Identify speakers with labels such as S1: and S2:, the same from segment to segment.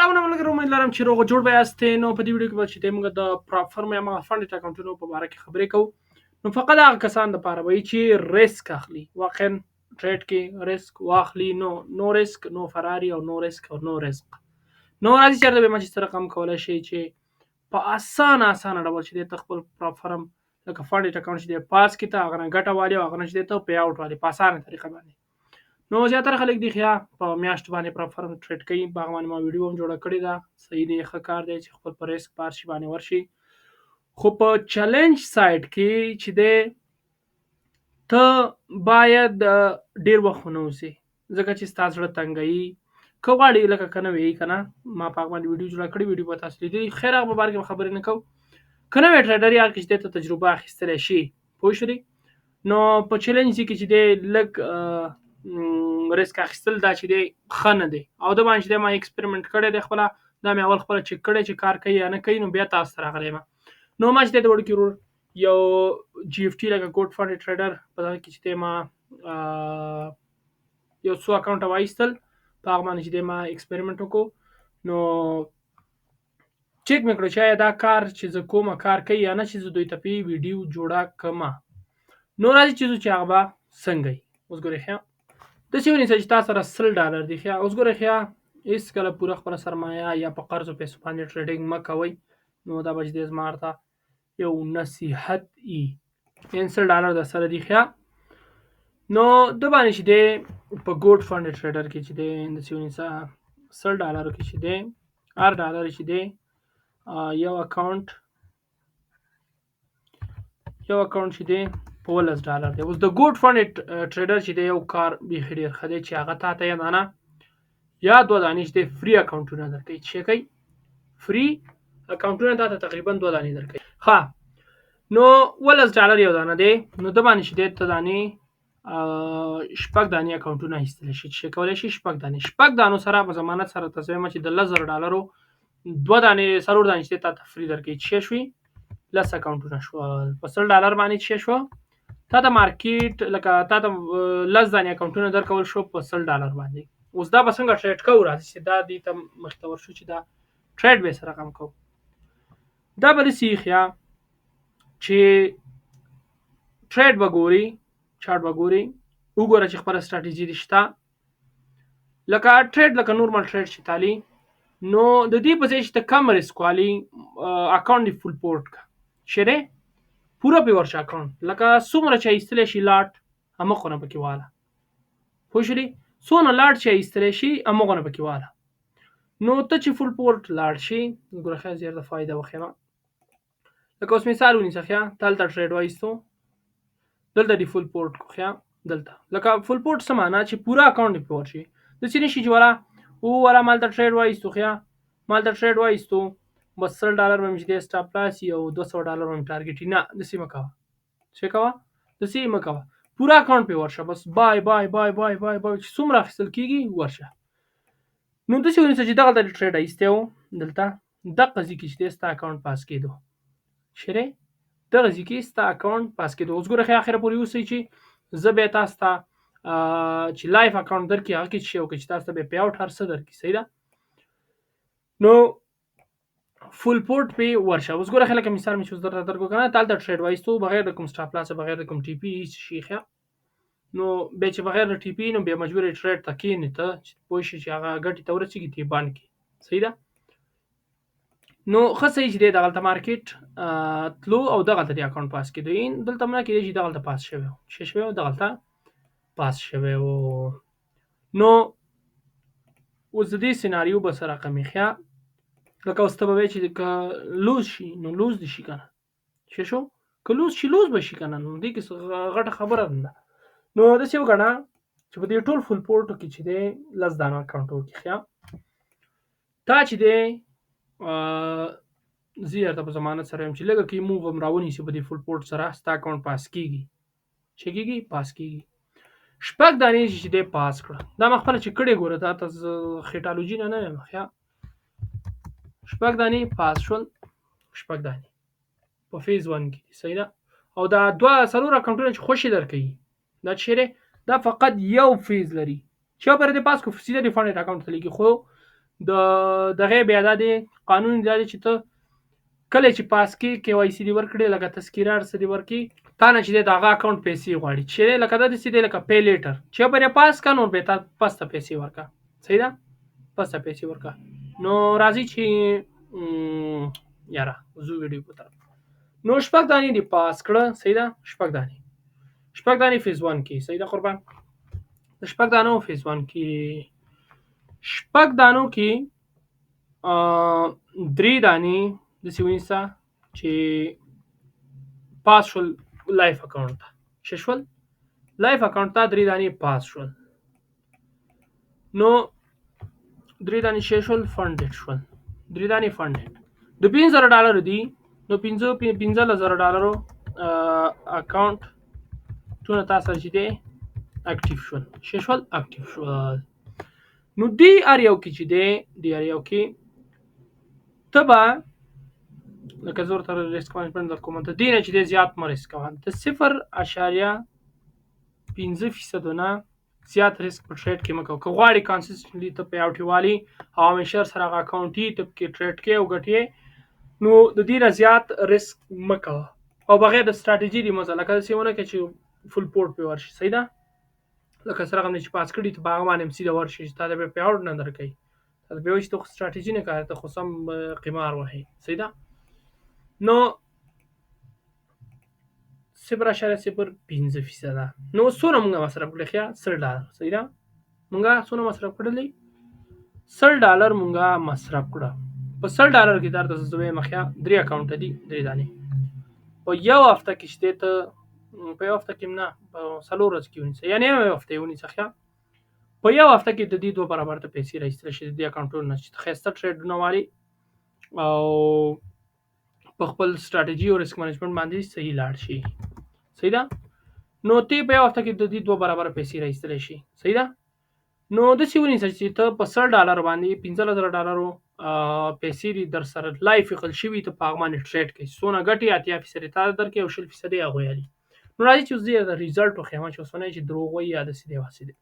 S1: سلامونه ملګرو، امید لرم چې روغ جوړ به یاستئ. نو په دې ویډیو کې به چې دی موږ د prop firm یا مغه funded اکاونټونو په باره کې خبرې کوو. نو فقط هغه کسان دپاره به وي چې ریسک اخلي، واقعا trade کې ریسک واخلي. نو no risk no Ferrari او no risk او no رزق. نو راځي چې درته وایم چې څه رقم کولی شئ چې په اسانه اسانه ډول چې دی ته خپل prop firm لکه funded اکاونټ چې دی پاس کړي، ته هغه نه ګټه والي او هغه نه چې دی ته pay out والي په اسانه طریقه باندې. نو زیاتره خلک دي ښیا په میاشت باندې prop firm trade کوي، په هغه باندې ما ویډیو هم جوړه کړې ده. صحیح دی، ښه کار دی چې خپل په ریسک په هر شي باندې ورشي، خو په challenge side کې چې دی ته باید ډیر وخت ونه اوسې، ځکه چې ستا زړه تنګوي. که غواړي لکه که نه وي که نه، ما په هغه باندې ویډیو جوړه کړې، ویډیو به تاسو لیدلي. خیر، هغه په باره کې به خبرې نه کوو. که نوی trader یې، هغه کې چې دی ته تجربه اخیستلی شي، پوه شولې؟ نو په challenge کې چې دی لږ ریسک اخیستل دا چې دی ښه نه دی. او د باندې چې دی ما experiment کړی دی خپله، دا مې اول خپله چک کړی چې کار کوي یا نه کوي، نو بیا تاسو ته راغلی یم. نو ما چې دی د وړوکي ورور یو GFT لکه Goat Funded Trader په دغه کې چې دی ما یو څو اکاونټه وایستل، په هغه باندې چې دی ما experiment وکړو. نو چک مې کړو چې آیا دا کار چې زه کومه کار کوي یا نه، چې زه دوی ته پې ویډیو جوړه کړم. نو راځي چې ځو چې هغه به څنګه وي. اوس ګورئ ښه، داسې ونیسه چې تا سره 100 ډالر دي. ښه، اوس ګورئ ښه، هېڅکله پوره خپله سرمایه یا په قرضو پیسو باندې trading مه کوئ. نو دا به چې دی زما ورته یو نصیحت ای. یعنې 100 ډالر در سره دي ښه، نو د باندې چې دی په Goat Funded Trader کې چې دی داسې ونیسه 100 ډالرو کې چې دی هر ډالر چې دی یو اکاونټ چې دی په 17 ډالر دی. اوس د Goat Funded Trader چې دی یو کار بیخي ډېر ښه دی چې هغه تا ته یو دانه یا دوه دانې چې دی free اکاونټونه درکوي. چې کوي free اکاونټونه تا ته تقریبا دوه دانې درکوي. ښه، نو 17 ډالر یو دانه دی، نو د باندې چې دی ته دانې شپږ دانې اکاونټونه اخیستلی شي. چې کولی شي شپږ دانې، شپږ دانو سره په ضمانت سره تاسو وایم چې د 10,000 ډالرو دوه دانې څلور دانې چې تا ته free درکوي. چې شوي 10 اکاونټونه شول په 100 ډالر باندې. چې شو تا ته market لکه تا ته 10 دانې اکاونټونه درکول شو په 100 ډالر باندې. اوس دا به څنګه trade کوو؟ راځي چې دا دې ته مخې ته ورشو چې دا trade به څه رقم کوو. دا به داسې ښیا چې trade به ګوري، چارت به ګوري، وګوره چې خپله ستراتیژي دې شته. لکه trade لکه normal trade چې تالي، نو د دې په ځای چې ته کم ریسک والي اکاونټ دې full port که چیرې پوره پې ورشه. اکاونټ لکه څومره چې ایستلی شي lot همغونه پکې واله، پوه شولې؟ څونه lot چې ایستلی شي همغونه پکې واله. نو ته چې full port لاړ شي، ګوره ښه زه درته فایده وښیم. لکه اوس مثال ونیسه ښه، ته هلته trade وایستو، دلته دې full port کو ښه. دلته لکه full port څه معنا؟ چې پوره اکاونټ دې پې ورشي. داسې نه شي چې ولا او ولا ما هلته trade وایستو ښه، ما هلته trade وایستو، بس 100 ډالر به مې چې دی stop loss او 200 ډالر به مې target. نه، داسې مه کوه. څه کوه؟ داسې مه کوه. پوره اکاونټ پې ورشه، بس buy buy buy buy buy buy چې څومره اخیستل کېږي ورشه. نو داسې ونیسه چې دغلته دې trade ایستی و، دلته دقه ځای کې چې دی ستا اکاونټ پاس کېدو، چېرې دغه ځای کې ستا اکاونټ پاس کېدو. اوس ګوره ښه، اخره پورې اوسئ چې زه بیا تاسو ته چې live اکاونټ درکړي هغه کې چې وکړي چې تاسو ته بیا pay out هر څه درکړي. صحیح ده؟ نو full port پې ورشه. اوس ګوره ښه، لکه مثال مې چې اوس درته درکړو که نه، ته هلته trade وایستو بغیر د کوم stop loss، بغیر د کوم TP هېڅ شي ښه. نو بیا چې بغیر د TP، نو بیا مجبور یې trade ته کښېنې ته چې پوه شې چې هغه ګټې ته ورسېږي ته یې بند کړې. صحیح ده؟ نو ښه، صحیح چې دی دغلته market تلو او دغلته د اکاونټ پاس کېدو. دلته هم نه کېدای چې دغلته پاس شوی و، چې شوی و دغلته پاس شوی و. نو اوس د دې سناریو به څه رقم وي ښه؟ لکه اوس ته به وایې چې که loss شي نو loss دې شي که نه. چې شو که loss شي loss به شي که نه، نو دې کې څه غټه خبره نه ده. نو داسې وګڼه چې په دې ټول full port کې چې دی 10 دانه اکاونټ وکړي ښه. تا چې دی زه یې درته په ضمانت سره وایم چې لږه کې move هم راونیسي په دې full port سره ستا اکاونټ پاس کېږي. چې کېږي پاس کېږي. شپږ دانې چې دی پاس کړه، دا ما خپله چې کړې. ګوره، تا ته زه خېټالوجي نه نه وایم ښه. شپږ دانې پاس شول، شپږ دانې په phase one کې. صحیح ده؟ او دا دوه څلور اکاونټونه چې خوشې درکوي دا چیرې دا فقط یو phase لري چې یو پر دې پاس کو سیده دې funded اکاونټ ته لیږي. خو د دغه بیا دا دی قانون دا دی چې ته کله چې پاس کې کی وای سی دی ورکړي، لکه تذکره څه دی ورکړي، تا نه چې د هغه اکاونټ پیسې غواړي چې لکه دا داسې دی لکه پی لیټر چې پرې پاس کا، نو بیا تا پس ته پیسې ورکړه. صحیح ده، پس ته پیسې ورکړه. نو راځي چې یاره زو ویډیو په طرف. نو شپږ دانې دی پاس کړه. صحیح ده، شپږ دانې فیز 1 کې. صحیح ده قربان، د شپږ دانو فیز 1 کې، شپږ دانو کې درې دانې داسې ونیسه چې پاس شول live اکاونټ ته. څه شول؟ live اکاونټ ته درې دانې پاس شول. نو درې دانې څه شول؟ funded شول. درې دانې funded د $5,000 دي. نو $15,000 اکاونټ ټول تاسو چې دی active شول. څه شول؟ active شول. نو دی ار یو کې چې دی، دی ار یو کې ته به لکه زه ورته risk management در کوم، ته دې نه چې دی زیات مه ریسک کوه. د 0.5% نه زیات ریسک په trade کې مه کوه. که غواړې consistently ته payout یې والي او همیشه سره هغه اکاونټ یې ته پکې trade کوې او ګټې، نو د دې نه زیات ریسک مه کوه او بغیر د ستراتیژي دې مه ځه. لکه داسې ونه کړې چې full port پرې ورشي. صحیح ده، لکه څه رقم دې چې پاس کړي ته په هغه باندې هم سیده ورشي چې تا ته بیا payout نه درکوي، تا ته بیا وایي چې ته خو ستراتیژي نه کوې، ته خو سم قمار وهې. صحیح ده، نو 0.05%. نو څونه مونږ مصرف کړل؟ ښه $100. صحیح ده، مونږ څونه مصرف کړلې؟ $100 مونږ مصرف کړه. په $100 کې درته زه وایم ښه درې اکاونټ دي، درې دانې په یو هفته کې چې دی ته په یو هفته کې نه، په څلور ورځې کې ونیسه، یعنې یو هفته یې ونیسه. ښه په یو هفته کې د دې دوه برابر ته پیسې را ایستلی شي د دې اکاونټونو نه چې ته ښایسته trade ونه والي او په خپل ستراتیژي او risk management باندې صحیح لاړ شي. صحیح ده، نو ته په یو هفته کې د دې دوه برابر پیسې را ایستلی شي. صحیح ده، نو داسې ونیسه چې ته په $100 باندې $15,000 پیسې دې در سره live ایښل شوي، ته په هغه باندې trade کوې، څونه ګټې 80% یې تا ته درکوي او 20% یې هغوی اخلي. نو راځي چې اوس زه د result وښیم چې اوس ونه چې دروغ وایي یا داسې دی هسې دی.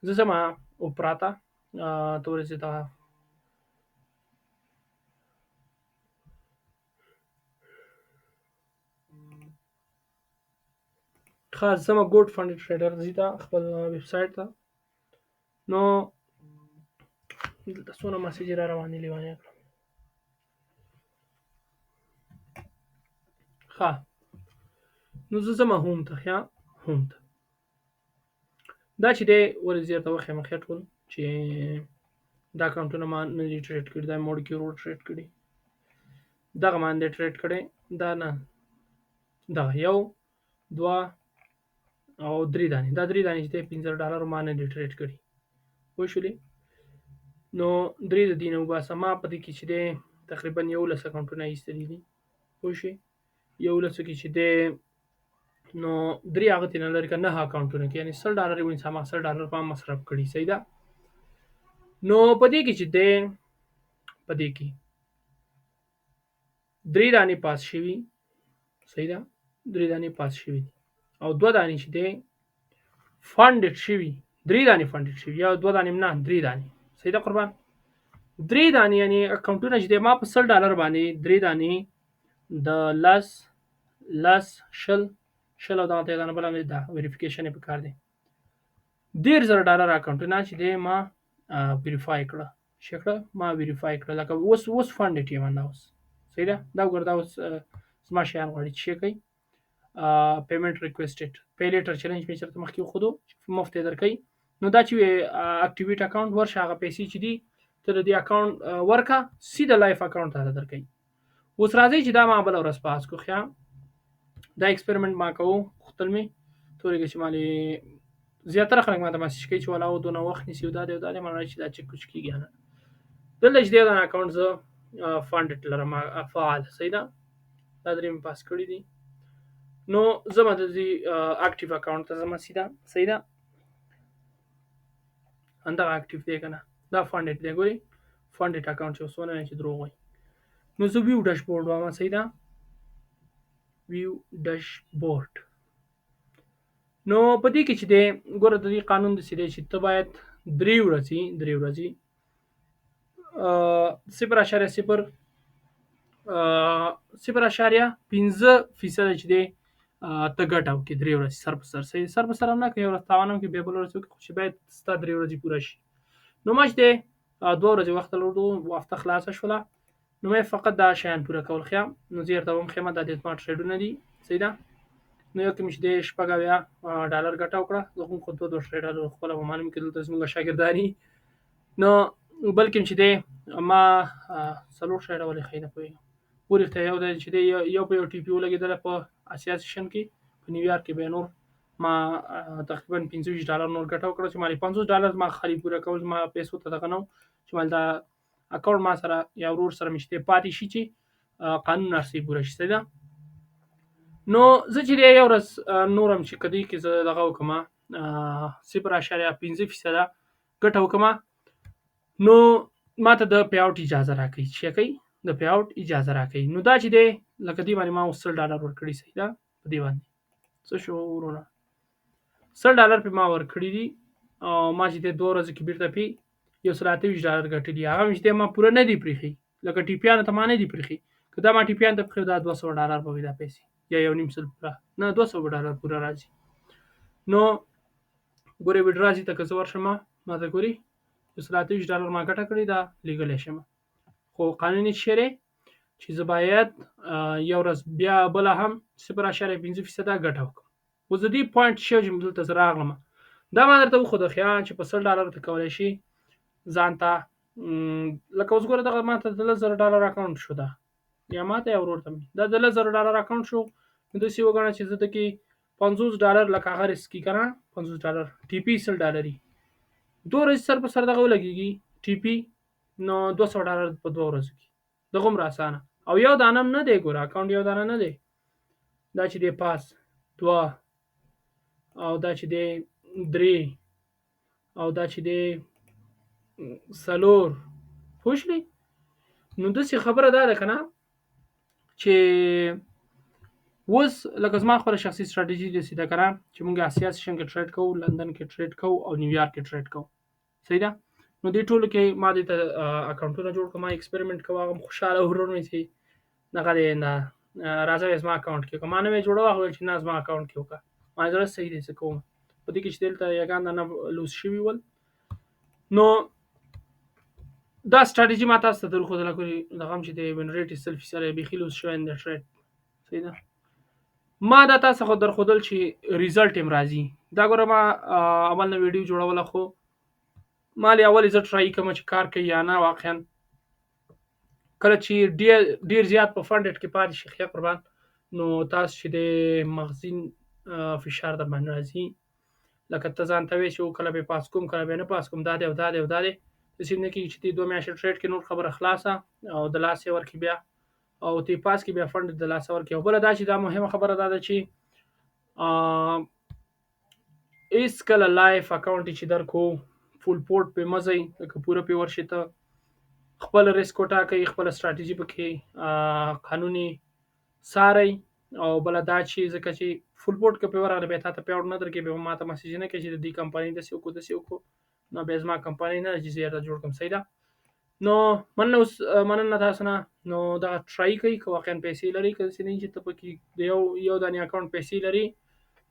S1: زه ځم اوپرا ته، ته ورسې ته ښه زما ګوډ فنډ ټریډر ځي ته خپل ویب سایټ ته. نو دلته څونه message را روان دي لیوانه کړم. ښه نو زه ځم home ته. ښه home ته دا چې دی ورځې درته وښیم ښه ټول چې دا اکاونټونه ما نه دي trade کړي، دا مې وړوکي ورور trade کړي، دغه ما نه دی trade کړی، دا نه، دغه یو دوه او درې دانې، دا درې دانې چې دی $5 ما نه دي trade کړي. پوه شولې؟ نو درې د دې نه وباسه. ما په دې کې چې دی تقریبا 11 اکاونټونه ایستلي دي. پوه شوې؟ 11 کې چې دی نو درې هغه ترې نه لرې که نهه اکاونټونه کې، یعنې $100 یې ونیسه، ما $100 په مصرف کړي. صحیح ده، نو په دې کې چې دی په دې کې درې دانې پاس شوي. صحیح ده، درې دانې پاس شوي دي او دوه دانې چې دی funded شوي، درې دانې funded شوي، یا دوه دانې نه، درې دانې. صحیح ده قربان، درې دانې یعنې اکاونټونه چې دی ما په $100 باندې درې دانې د لس لس شل شل او دغه ته دانه بله دا verification یې پکار دی، $30,000 اکاونټونه چې دی ما verify کړه. څه کړه؟ ما verify کړه. لکه اوس اوس funded یم دا اوس. صحیح ده، دا وګوره دا اوس زما شیان غواړي چې کوي payment requested pay later challenge مې چېرته مخکې وښودو چې مفت یې درکوي. نو دا چې activate account ورشه، هغه پیسې چې دي ته د دې اکاونټ ورکه، سیده live اکاونټ ته درکوي. اوس راځئ چې دا ما بله ورځ پاس کړو. ښه دا experiment ما کوو، غوښتل مې تورېږي چې مالې زیاتره خلک ماته message کوي چې ولا و دونه وخت نیسي او دا دی او دا دی، ما چې دا چک کوچ کېږي نه. دلته چې دی دا اکاونټ زه funded لرم فعال. صحیح ده، دا درې مې پاس کړي دي. نو زه به د دې active اکاونټ ته ځم سیده. صحیح ده، همدغه active دی که نه، دا funded دی. ګورئ funded اکاونټ چې اوس ونه وایم چې دروغ وایي. نو زه view dashboard وایم. صحیح ده، view dashboard. نو په دې کې چې دی ګوره د دې قانون داسې دی چې ته باید درې ورځې 0.0 0.5% چې دی ته ګټه وکړې 3 ورځې سر په سر، صحیح سر په سر هم نه که یو ورځ تاوان هم کړې بیا بله ورځ وکړې، خو چې باید ستا 3 ورځې پوره شي. نو ما چې دی 2 ورځې وخت درلودو، هفته خلاصه شوله، نو ما فقط دا شیان پوره کول ښه. نو زه درته وم ښیم دا د زما ټریډونه دي، صحیح ده. نو یو کې مې چې دی 76 ډالر ګټه وکړه، زه هم خو 2 ټریډر خپله به معلوم کړي دلته زموږ شاګرداني. نو بل کې مې چې دی ما 4 ټریډه ولې ښیي نه پوهېږم، ورښتیا یو دی چې دی یو په یو ټي پي ولګېدله په اسیا سیشن کې په نیویارک کې، بیا نور ما تقریبا 25 ډالر نور ګټه وکړه، چې مالې 50 ډالر ما خالي پوره کول، زما پیسو ته دغه نه و چې مال دا اکاونټ ما سره یا ورور سره مې چې دی پاتې شي چې قانون هر څه یې پوره شي، صحیح ده. نو زه چې دی یو ورځ نور هم چې که دې کې زه دغه وکړم 0.5% ګټه وکړم، نو ما ته د پی اوټ اجازه راکوي، چې کوي د پی اوټ اجازه راکوي. نو دا چې دی لکه دې باندې ما اوس 100 ډالر ورکړي، صحیح ده. په دې باندې څه شو وروره، 100 ډالر پې ما ورکړي دي، او ما چې دی 2 ورځو کې بېرته پې 128 ډالر ګټلي، هغه مې چې دی ما پوره نه دي پرېښي، لکه ټي پیانو ته ما نه دي پرېښي، که دا ما ټي پیانو ته پرېښي دا 200 ډالر به وي دا پیسې، یا 1.5 پوره نه 200 ډالر پوره راځي. نو ګورې ویډرا ځي ته که زه ورشم ما ته ګوري 128 ډالر ما ګټه کړې ده، لېږلی شم، خو قانوني څه شی دی چې زه باید یو ورځ بیا بله هم 0.5% ګټه وکړم. اوس د دې پوینټ څه شی چې دلته زه راغلم، دا ما درته وښوده ښه چې په 100 ډالر ته کولی شي ځان ته لکه اوس ګوره دغه ما ته د 10,000 ډالر اکاونټ شو، دا یا ما ته یا ورور ته مې دا د 10,000 ډالر اکاونټ شو. نو داسې وګڼه چې زه د کې 50 ډالر لکه هغه ریسکي که نه، 50 ډالر ټي پي 100 ډالري 2 ورځې سر په سر دغه ولګېږي ټي پي، نو 200 ډالر په 2 ورځو کې دغومره اسانه. او یو دانه هم نه دی ګوره اکاونټ یو دانه نه دی، دا چې دی پاس 2 او دا چې دی 3 او دا چې دی 4، پوه شوې؟ نو داسې خبره دا ده که نه چې اوس لکه زما خپله شخصي سټراټیژي داسې ده که نه چې موږ اسیا سیشن کې ټریډ کوو، لندن کې ټریډ کوو او نیویارک کې ټریډ کوو، صحیح ده. نو دې ټولو کې ما دې ته اکاونټونه جوړ کړم، ما ایکسپریمنټ کوه، هغه هم خوشحاله ورور مې چې دغه دی نه راځه وایي زما اکاونټ کې وکړه، ما نه وی جوړوه، هغه ویل چې نه زما اکاونټ کې وکړه، ما زړه صحیح دی څه کوم. په دې کې چې دلته یګان دانه لوز شوي ول. نو دا سټراټیژي ما تاسو ته در وښودله، ګورئ دغه هم چې دی وین ریټ یې 100% دی، بیخي لوز شوی نه دی ټریډ، صحیح ده. ما دا تاسو خو در ښودل چې ریزلټ یې هم راځي. دا ګوره ما اول نه ویډیو جوړوله، خو ما له اولې زه ټرای کوم چې کار کوي یا نه. واقعا کله چې ډېر زیات په فنډ کې پاتې شي ښه قربان، نو تاسو چې د مغزي فشار در باندې راځي، لکه ته ځان ته وایې چې کله به پاس کوم کله به نه پاس کوم، دا دی او دا دی او دا دی، داسې نه کېږي چې ته 2 میاشتې ټریډ کې نور خبره خلاصه او د لاسه یې ورکړي بیا، او ته یې پاس کې بیا فنډ د لاسه ورکړي. او بله دا چې دا مهمه خبره دا ده چې هېڅکله لایف اکاونټ چې درکو فول پورټ پې مه ځئ، لکه پوره پې ورشې، ته خپل ریسک وټاکئ، خپله سټراټیژي پکې قانوني څارئ. او بله دا چې ځکه چې فول پورټ که پې ورغلې بیا تا ته پیاوړ نه درکوي، بیا به ما ته مسیج نه کوي چې د دې کمپنۍ داسې وکړو داسې وکړو، نو بیا زما کمپنۍ نه ده چې زه یې درته جوړ کړم، صحیح ده. نو مننه اوس مننه تاسو نه. نو دغه ټرای کوئ که واقعا پیسې لرئ، که داسې نه وي چې ته پکې د یو دانې اکاونټ پیسې لري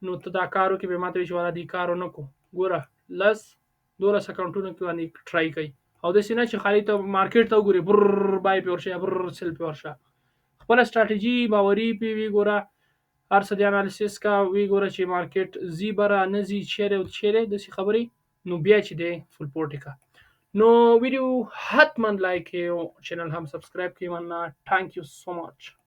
S1: نو ته دا کار وکړې، بیا ما ته وایي چې والا دې کار ونه کړو. ګوره 10 12 اکاونټونو کې باندې ټرای کوي، او داسې نه چې خالي ته مارکیټ ته وګورې بر بای پې ورشه یا بر سیل پې ورشه، خپله سټراټیژي باوري پې وي ګوره، هر څه دې انالیسس کا وی ګوره چې مارکیټ ځي بره نه ځي، چیرې او چیرې داسې خبرې، نو بیا چې دی فول پورټ یې کا. نو ویډیو حتما لایک کړئ او چینل هم سبسکرایب کړئ. مننه، ثانک یو سو مچ.